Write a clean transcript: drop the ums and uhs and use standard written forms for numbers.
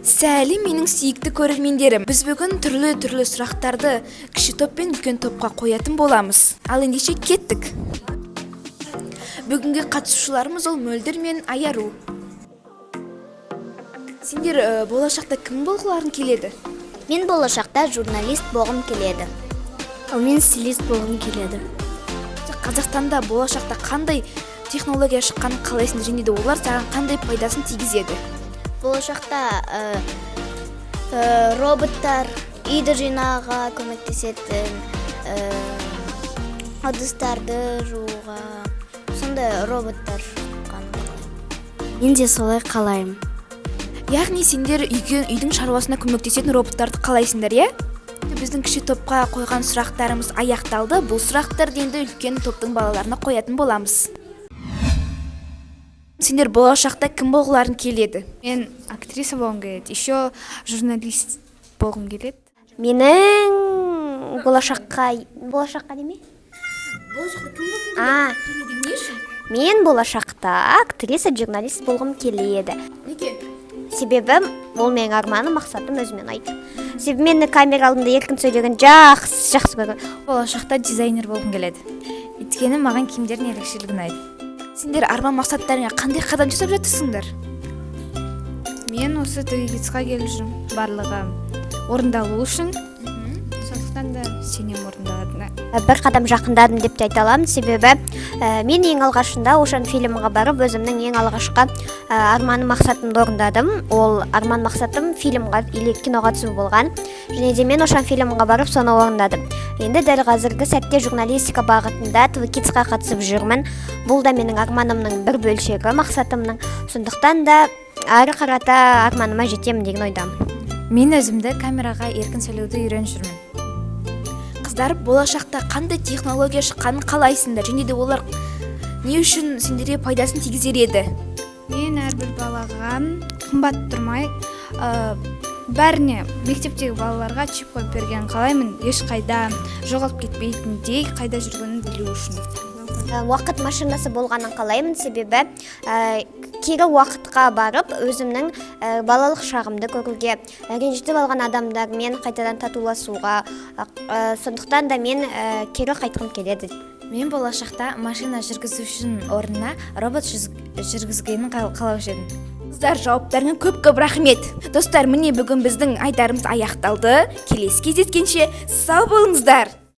Сәлем, менің сүйікті көрермендерім! Біз бүгін түрлі-түрлі сұрақтарды кіші топ пен үлкен топқа қоятын боламыз. Ал ендеше кеттік. Бүгінгі қатысушыларымыз ол Мөлдір мен Аяру. Сендер болашақта кім болғыларың келеді? Мен болашақта журналист болғым келеді. Ал мен стилист болғым келеді. Қазақстанда болашақта қандай технология шыққанын қалайсың және де олар саған қандай пайдасын тигізеді? Болашақта роботтар үйді жинауға көмектесетін, ыдыстарды жууға, сондай роботтар шыққанын қалаймын. Мен де солай қалаймын. Яғни сендер үйдің шаруасына көмектесетін роботтарды қалайсыңдар, иә? Біздің кіші топқа қойған сұрақтарымыз аяқталды. Бұл сұрақтарды енді үлкен топтың балаларына қоятын боламыз. Сендер болашақта кім болғыларың келеді? Мен актриса болғым келеді, еще журналист болғым келеді. Менің болашаққа деме? Болашақта кім болғың А, келеді? Не үшін? Мен болашақта актриса, журналист болғым келеді. Неге? Себебі ол менің арманым, мақсатым, өзіме ұнайды. Себебі мені камера алдында еркін сөйлеген жақсы жақсы көремін. Болашақта дизайнер болғым келеді, өйткені маған киімдердің ерекшелігі ұнайды. Сендер арман мақсаттарыңа қандай қадам жасап жатырсыңдар? Мен осы ТВ келіп жүрмін барлығы орындалу үшін, сондықтан да сенемін орындалатынына. Бір қадам жақындадым деп те айта аламын, себебі мен ең алғашында Ошан фильмға барып, өзімнің ең алғашқы арманым, мақсатымды орындадым. Ол арман мақсатым фильмға или киноға түсу болған және де мен Ошан фильмға барып, соны орындадым. Енді дәл қазіргі сәтте журналистика бағытында ТВ Kids-қа қатысып жүрмін. Бұл да менің арманымның бір бөлшегі, мақсатымның. Сондықтан да әрі қарата арманыма жетемін деген ойдамын. Мен өзімді камераға еркін сөйлеуді үйреніп жүрмін. Қыздар, болашақта қандай технология шыққанын қалайсыңдар және де олар не үшін сендерге пайдасын тигізер еді? Мен әрбір балаға қымбат тұрмай, бәріне, мектептегі балаларға чип қойып бергенін қалаймын, ешқайда жоғалып кетпейтіндей, қайда жүргенін білу үшін. Уақыт машинасы болғанын қалаймын, себебі кері уақытқа барып, өзімнің балалық шағымды көруге, ренжітіп алған адамдармен қайтадан татуласуға, сондықтан да мен кері қайтқым келеді. Мен болашақта машина жүргізушінің орнына робот жүргізгенін қалаушы едім. Қыздар, жауаптарыңа көп көп рахмет. Достар, міне, бүгін біздің айдарымыз аяқталды. Келесі кездескенше сау болыңыздар.